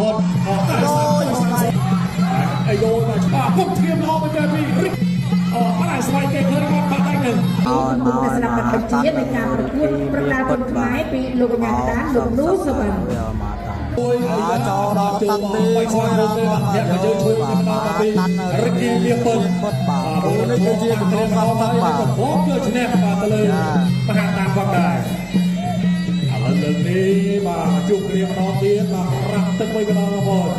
ផុតអតែសាប់អាយយមកច្បាស់គុំធៀមល្អមែនទេពីរិកអអត់ស្វែងគេឃើញមកបាត់ដៃនឹង អោ កំពុងតែស្ដាប់បទបញ្ជានៃការប្រកួតប្រដាល់គុនខ្មែរពីលោកកញ្ញាកដានលោកនូសវណ្ណ មកតា មួយ ចូលដល់តាំងទី បាយស្វាទៅទេអ្នកមកយើងជួយមកដល់ពីរិកគីមៀពិន ពិតបាទនេះគឺជាគម្រោងសំទឹកបាទ ក៏គឺឈ្នះបាទទៅលើមហាតានផងដែរឥឡូវលើកនេះបាទជួបគ្នាម្ដងទៀតបាទប្រាក់ទឹកវិញម្ដងបងប្អូន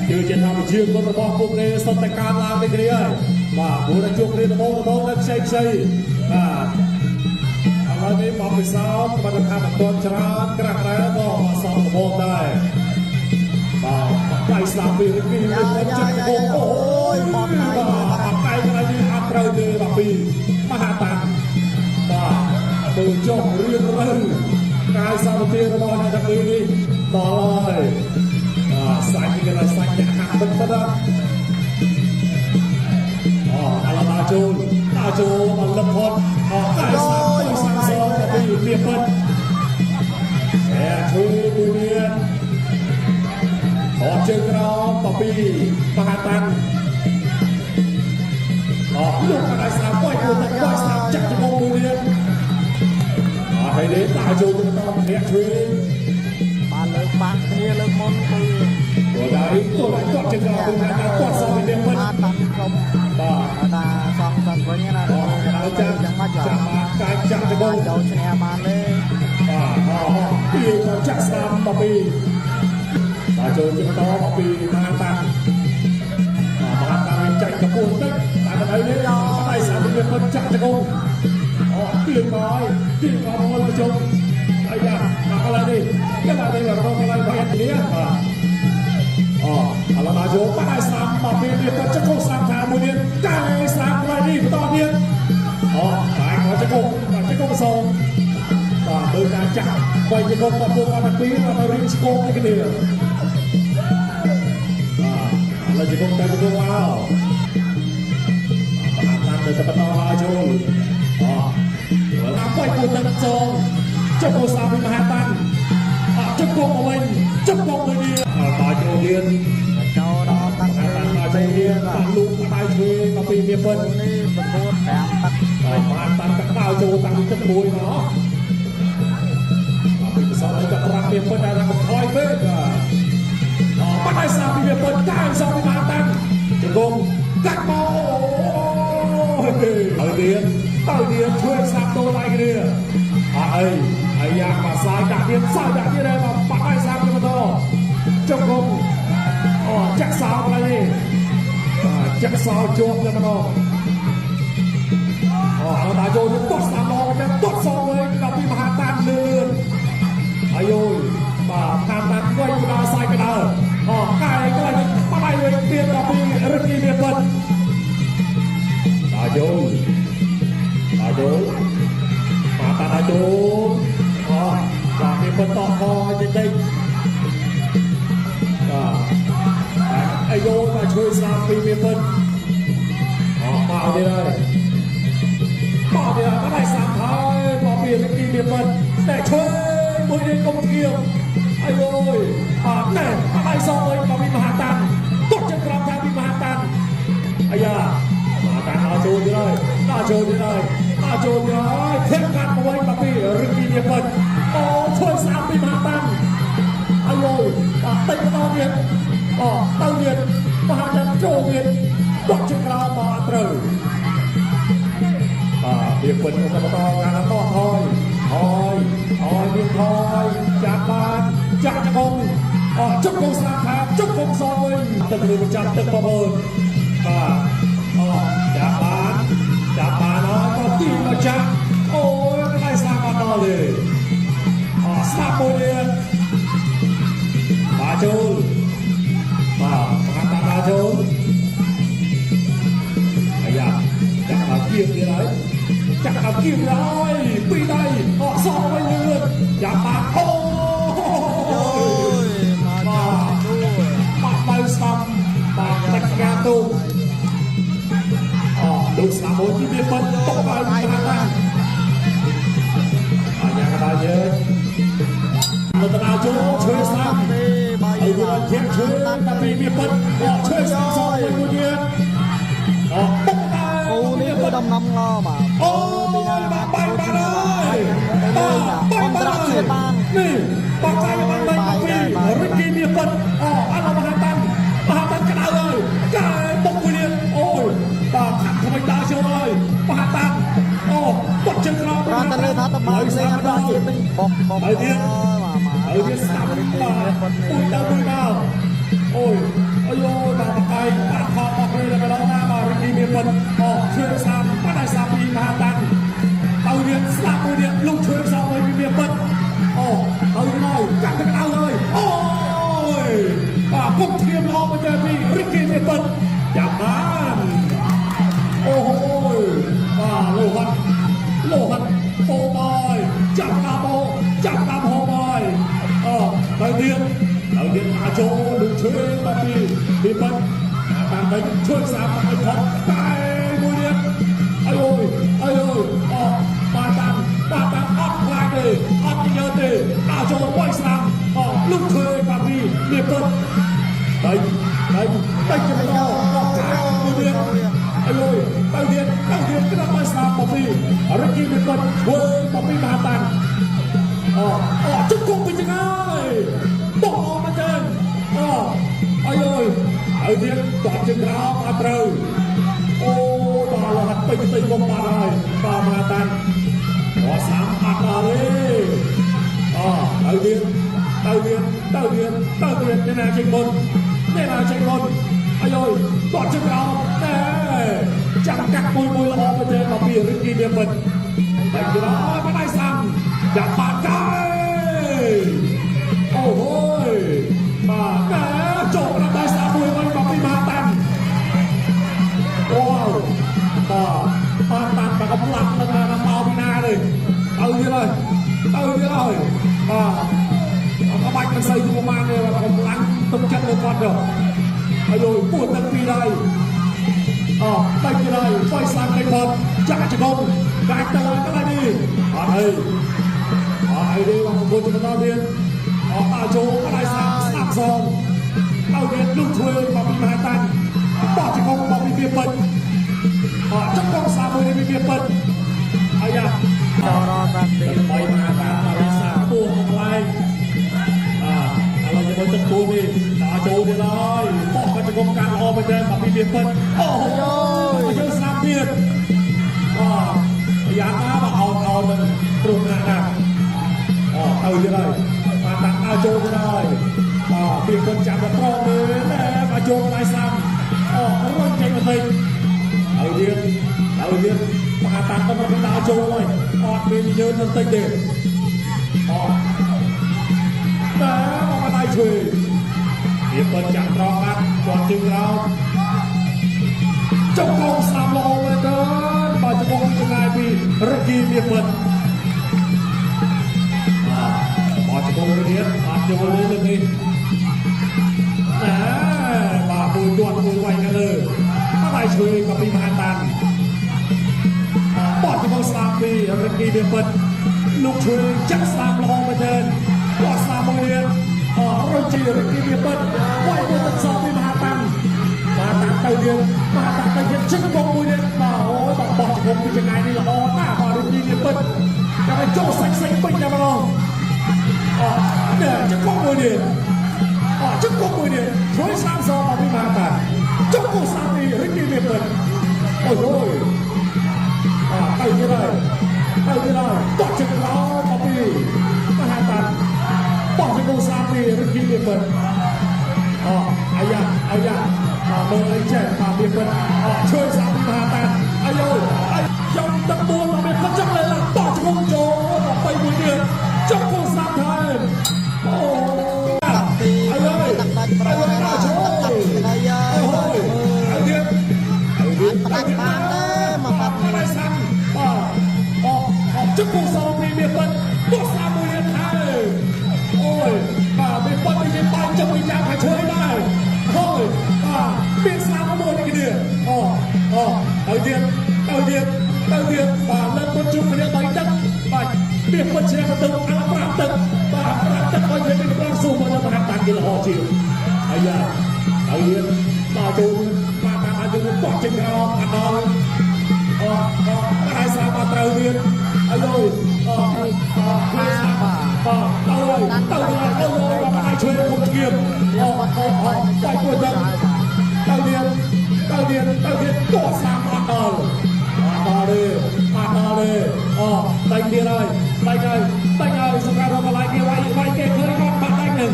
គឺជាធម្មជាតិគុណរបស់ពួកគេសុទ្ធតែកើនឡើងដូចគ្នាហើយបាទព្រោះតែជួបគ្នាដំបូងដំបូងនៅខ្ចីខ្ចីបាទឥឡូវនេះមកពិសោធន៍បាទថាមិនទាន់ច្រើនក្រាស់ដែរបងសំដំបូងដែរបាទដៃស្លាប់ពីរិកីវិញចិត្តកំពុងអូយបាទអត់កែកន្លែងនេះអត់ត្រូវទេបាទពីមហាតានបាទទៅចុះរៀងទៅកាយសម្បទារបស់អ្នកទាំងពីរនេះដល់ហើយបាទសាច់គេថាសាច់អ្នកហាក់ពិតពិតអូឥឡូវដល់ចូលដល់ចូលមកលឹកផុតអកាយស្លាប់ទៅសាំសងពីលៀបពិតអែជួយមួយទៀតអត់ជើងក្រោមបពីមហាតានអស់លោកកណ្ដាលស្នាមវាយគូទឹកវាយស្នាមចាក់ជង្គង់មួយទៀតអត់ហើយនេះដើរចូលទៅបន្តម្នាក់ជួយ បានលើកបាក់គ្នាលើកមុនគឺ ព្រោះដែរទោះគាត់ជើងក្រោមពីមហាតានគាត់សងពីលៀបពិត បានតាំងក្រុម បាទ តាសងសឹកវិញណា ដល់ចាំ យ៉ាងម៉េច ចាំបានកាយចាក់ជង្គង់ ចូលឈ្នះបានទេ បាទអស់ពីក៏ចាក់ស្នាមបពីបាទចូលជាបន្តបពីមហាតានបាទមហាតានចាច់កពស់តិចតែមិនអីទេដៃស្នាមពីលៀបពិតចាក់ជង្គង់ អូទៀងមកហើយទៀងមកមកប្រជុំអាយ៉ាមកកន្លែងនេះកន្លែងនេះរកកន្លែងបាយគ្នាបាទអូឥឡូវដល់ចូលបាត់ឲ្យស្នាមមកពីនេះទៅចិត្តស្នាមថាមួយទៀតកែស្នាមកន្លែងនេះបន្តទៀតអូតែក៏ជង្គង់បាទជង្គង់សងបាទមើលការចាក់បាយជង្គង់របស់ពួកគាត់ទាំងពីរបាទរៀងឆ្កងនេះគ្នាបាទឥឡូវជង្គង់ទៅជង្គង់មកបាទតាមទៅបន្តដល់ចូលអូតាមបាយគូទឹកសងចុះគូស្នាមពីមហាតានអត់ជង្គង់មកវិញជង្គង់មួយទៀតដល់ចូលទៀត ចូលដល់តាំង មហាតានដល់ចូលទៀតបាក់លូកដៃឆ្វេងមកពីមាពិន នេះប្រកួត5ទឹក បាទមហាតានកដៅចូលតាំងពីទឹកមួយមកអពីពិសោធន៍ទៅប្រាប់មាពិនដែលថាកុំថយពេកបាទបាត់ដៃស្នាមពីមាពិនកាយសងពីមហាតានជង្គង់កាត់មកអូយហើយទៀតទៅទៀតជួយស្នាមតូដៃគ្នាអត់អីអាយ៉ាមកសាយដាក់ទៀតសាយដាក់ទៀតហើយមកបាត់ដៃស្នាមទៀតបន្តជង្គង់អូចាក់សោកន្លែងនេះបាទចាក់សោជាប់តែម្ដងអូឥឡូវដល់ចូលទៅទាត់ស្នាមល្អមែនទាត់សងវិញដល់ពីមហាតានលឿនអាយយបាទមហាតានវិញទៅដល់សាយកដាលអូកាយកន្លែងនេះបាត់ដៃវិញទៀតដល់ពីរឹកីមាពិនដល់ចូលដល់ចូលមហាតានដល់ចូលអូបាទមាពិនតខតិចតិចបាទអាយយបាទជួយស្នាមពីមាពិនអូមកទៀតហើយ មកទៀតហើយបាត់ឲ្យសាប់ហើយមកពីលីគីមាពិនតែជួយមួយនេះកុំធៀមអាយយបាទណែបាត់ឲ្យសងវិញមកពីមហាតានទាត់ជើងក្រោមថាពីមហាតានអាយ៉ាមហាតានដល់ចូលទៀតហើយដល់ចូលទៀតហើយដល់ចូលទៀតហើយធាក់កាត់មកវិញមកពីរឹកីមាពិនអូជួយស្អាតពីមហាតានអាយយបាទតិចម្ដងទៀតអូទៅទៀតមហាតានចូលទៀតទាត់ជើងក្រោមមកអត់ត្រូវ បាទវាពិនក៏បន្តការតថយថយថយមានថយចាប់បានចាក់ជង្គង់អស់ជង្គង់ស្នាមខាជង្គង់សងវិញទឹកឬចាំទឹកបងប្អូនបាទអស់ចាប់បានចាប់បានហើយក៏ទីមកចាក់អូយកន្លែងស្នាមអត់ដល់ទេអស់ស្នាមមួយទៀតបាទចូលបាទមហាតាតាចូលអាយ៉ាចាក់ដល់គៀបទៀតហើយចាក់ដល់គៀបទៀតហើយពីរដៃអស់សងវិញលឿនចាប់បានអូ អូយមកចូលជួយ បាក់បៅស្ដាំបាទទឹកកាទូអូលោកស្ដាំមួយទីវាពិនតបឲ្យមហាតានអាយ៉ាកដាយើងនៅតដល់ចូលជួយស្ដាំ ទេបាយ ហើយវាធាក់ ឈើតាពីវាពិតអត់ឈើសសមួយទៀតអត់បុកតែ អូនេះគឺដំណំងបាទ អូយបាទបាយបាទហើយបាទ អន្តរជាតិបាន នេះបាក់កាយបានបាយពីរិគីមានពិតអូអត់មហាតាន់មហាតាន់ក្តៅហើយកែបុកមួយទៀតអូយបាទខាត់ថ្មីដើរចូលហើយមហាតាន់អូបុកជើងក្រោម ប្រតលើថាតបានផ្សេងអន្តរជាតិវិញបុកបុក ហើយទៀត បាទមក ហើយទៀតស្ដាប់បាទមួយទៅមួយមកអូយអាយយបាទបកាយបាត់ខំមកគ្នាដល់ណាបាទរិគីមានពិតអូឈើសាមបាត់ឲ្យសាពីមហាតាន់ទៅទៀតស្ដាប់មួយទៀតលុកឈើសាមួយពីមានពិតអូទៅមកកាត់ទៅក្តៅហើយអូយបាទពុកធៀមល្អមកទៅពីរិគីមានពិតចាំបានអូហូយបាទលោហិតលោហិតពោបាយចាប់តាមអូចាប់តាមហោបាយអូទៅទៀតទៅទៀតអាចចូលលុកឈើមកពីពីពិតតាមទៅជួយសាមឲ្យផុតតែមួយទៀតអើយអើយអូបាទតាមបាទតាមអត់ខ្លាចទេអត់ញើទេដើរចូលវាយស្នាមអូលុកឈើមកពីមានពិតទៅទៅទៅចំណោអត់ចាមួយទៀតអើយទៅទៀតទៅទៀតក្តាប់បាយស្នាមមកពីរកីមានពិតធ្វើមកពីមហាតានអូអូជុំគុំពីចង្ហើយបោះអមកទៅអូអើយហើយទៀតតបជើងក្រោមអត់ត្រូវអូដល់លោហាត់ពេញទៅគុំបាត់ហើយបាទមហាតានអត់ស្នាមអត់ដល់ទេអូទៅទៀតទៅទៀតទៅទៀតទៅទៀតអ្នកណាចេញមុនអ្នកណាចេញមុនអាយយតបជើងក្រោមតែចាំកាត់មួយមួយល្អទៅទេមកពីរិគីមានពិតតែក្រោយមកដៃស្នាមចាំបាត់កែអូហូយបាទតែចូលដល់ដៃស្នាមមួយវិញមកពីមហាតាន់អូបាទបាទតាន់បាទកំឡាក់នឹងមកពីណាទេទៅទៀតហើយទៅទៀតហើយបាទអត់បាច់មិនសូវយូរប្រហែលទេបាទកម្លាំងទឹកចិត្តលើគាត់ទៅអាយយពួតទឹកពីរហើយអូទៅទៀតហើយបយសាំទៅគាត់ចាក់ចង្គង់កាច់ទៅទៅនេះអត់ហើយអត់ហើយទេបាទប្រគល់ទៅដល់ទៀតអត់ដល់ចូលអត់ឲ្យស្ដាប់ស្ដាប់សងទៅទៀតលុកជួយមកពីមហាតាន់បោះចង្គង់មកពីវាពេញអត់ចង្គង់សាមួយនេះពីវាពេញអាយ៉ា ចូលដល់តាទី បីមហាតាន់មកពីសាពោះមកកន្លែង បាទឥឡូវជាមួយទឹកគូនេះដល់ចូលទៀតហើយបោះក៏ជង្គង់កាត់ល្អមែនទែនមកពីវាពិតអូយយើងស្នាមទៀតបាទយ៉ាងណាបាទអោនអោននឹងគ្រោះថ្នាក់ណាស់អូទៅទៀតហើយបាទតាំងដល់ចូលទៀតហើយបាទពីពិតចាំតែត្រង់ទេណែបាទចូលកន្លែងស្នាមអូរុញចេញមកវិញហើយទៀតហើយទៀតបាទតាំងទៅមកដល់ចូលហើយអត់មានយឺនបន្តិចទេអូតែមកដៃជួយវាពិតចាំត្រង់បាត់គាត់ជើងក្រោមចង្គង់ស្នាមល្អមែនទែនបាទចង្គង់ចម្ងាយពីរកីវាពិតបាទចង្គង់ទៀតអត់ចូលលើលើនេះណែបាទមួយទាត់មួយវាយខាងលើបាទដៃជួយក៏ពីមហាតាន់បាទចង្គង់ស្នាមពីរកីវាពិតលោកជួយចាក់ស្នាមល្អមែនទែនបាទស្នាមមួយទៀតអរជីរកីវាពិតវាយមួយទឹកសពីមហាតាន់បាទតាមទៅទៀតបាទតាមទៅទៀតជឹងបងមួយទៀតបាទអូយបាទបោះជង្គង់ពីចង្ងាយនេះល្អណាស់បាទរកីវាពិតចាំឲ្យចូលសាច់សាច់ពេញតែម្ដងអនេះជង្គង់មួយទៀតអជង្គង់មួយទៀតជួយស្នាមសមកពីមហាតាន់ជង្គង់ស្នាមពីរកីវាពិតអូយអូយអទៅទៀតហើយទៅទៀតហើយតោះជើងក្រោមមកពីមហាតាន់បោះជង្គង់ស្នាមពីរកីវាពិតអូអាយ៉ាអាយ៉ាមើលអីចេះបាទវាពិតអជួយស្នាមពីមហាតាន់អាយអាខ្ញុំទឹកមួលមកវាពិតចឹងលើឡើងបោះជង្គង់ចូលមកបីមួយទៀតជង្គង់ស្នាមថែមអូ តាទី អាយ តាក់ដាច់ប្រ អាយ ហើយ ដល់ចូល តាក់ដាច់ក្តីហើយ អូយហើយទៀតហើយទៀត ផ្ដាច់បានទេមកបាត់ បាទដៃស្នាមបាទអអជង្គង់សងពីវាពិតបោះស្នាមមួយទៀតហើយអូយបាទវាពិតវាបាញ់ចុះពីចាំថាជួយដែរហើយបាទមានស្នាមមួយនេះគ្នាអូអូហើយទៀតទៅទៀតទៅទៀតបាទលើកពុតជុំគ្នាបីទឹកបាទមានពុតឈ្នះទៅអា5ទឹកបាទ5ទឹកឲ្យវាមានប្រាំស៊ូមកដល់មហាតានគេល្អជាងអាយ៉ា ទៅទៀតដល់ចូលបាទតាមអាចយើងទាត់ចេញក្រោមអត់ដល់អអអត់ឲ្យស្រាប់អត់ត្រូវទៀតអាយយអអបាទទៅហើយទៅហើយទៅហើយបាទឲ្យជួយគុំឈៀមអអអបាយពួយទៅទៅទៀតទៅទៀតទៅទៀតទាត់ស្រាប់អត់ដល់អត់ដល់ទេអត់ដល់ទេអតែទៀតហើយតែហើយតែហើយសម្រាប់កន្លែងគេវាយវាយគេឃើញគាត់បាត់តែនឹង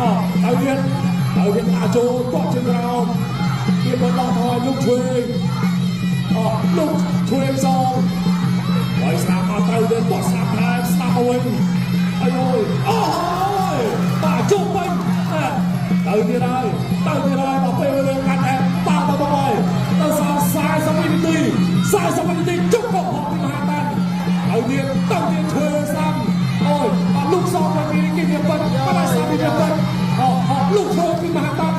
អទៅទៀតទៅទៀតដាក់ចូលទាត់ជើងក្រោមគេបន្តថយលោកឆ្វេងអលោកឆ្វេងសងហើយស្នាមអត់ត្រូវទេទាត់ស្នាមថែមស្នាមមកវិញអាយយអូយបាទជុំវិញទៅទៀតហើយទៅទៀតហើយដល់ពេលវេលាកាត់តែប៉ាទៅទៅហើយទៅសល់40វិនាទី40វិនាទីជុំកុំពីមហាតានទៅទៀតទៅទៀតឈើសាំអូយបាទលោកសងវិញគេមានប៉ិនបាទស្នាមមានប៉ិនអូអូលោកឈើពីមហាតាន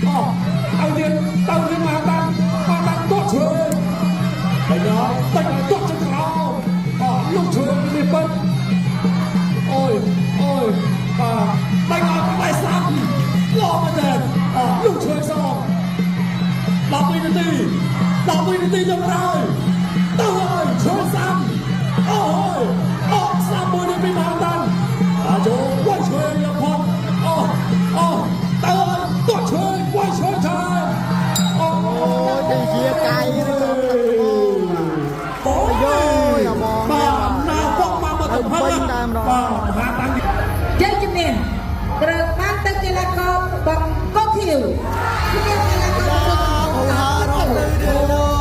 អូទៅទៀតទៅទៀតមហាតានមហាតានទាត់ឈើ បញ្ញាតិចទាត់ជើងក្រោមអលោកឈើមានប៉ិនអូយអូយបាទបាញ់អត់បែសាំឡមែនទេអលោកឈើសង12នាទី12នាទីទៅក្រោយទៅហើយឈើសាំអូយអកសាំមួយនេះពីមហាតានអាចចូលវាយឈើយកផុតអូអូទៅហើយទាត់ឈើវាយឈើឆាយអូ អូយទីជាកាយឬក៏ទឹកត្បូងបាទ អូ យយអាម៉ង បាទណាវកមកមកទៅផឹក ពេញតែម្ដង បាទមហាតាំង ជ័យជំនះត្រូវបានទៅកីឡាករបងកុកខៀវឈ្នះកីឡាករ អូហារកទៅទៀត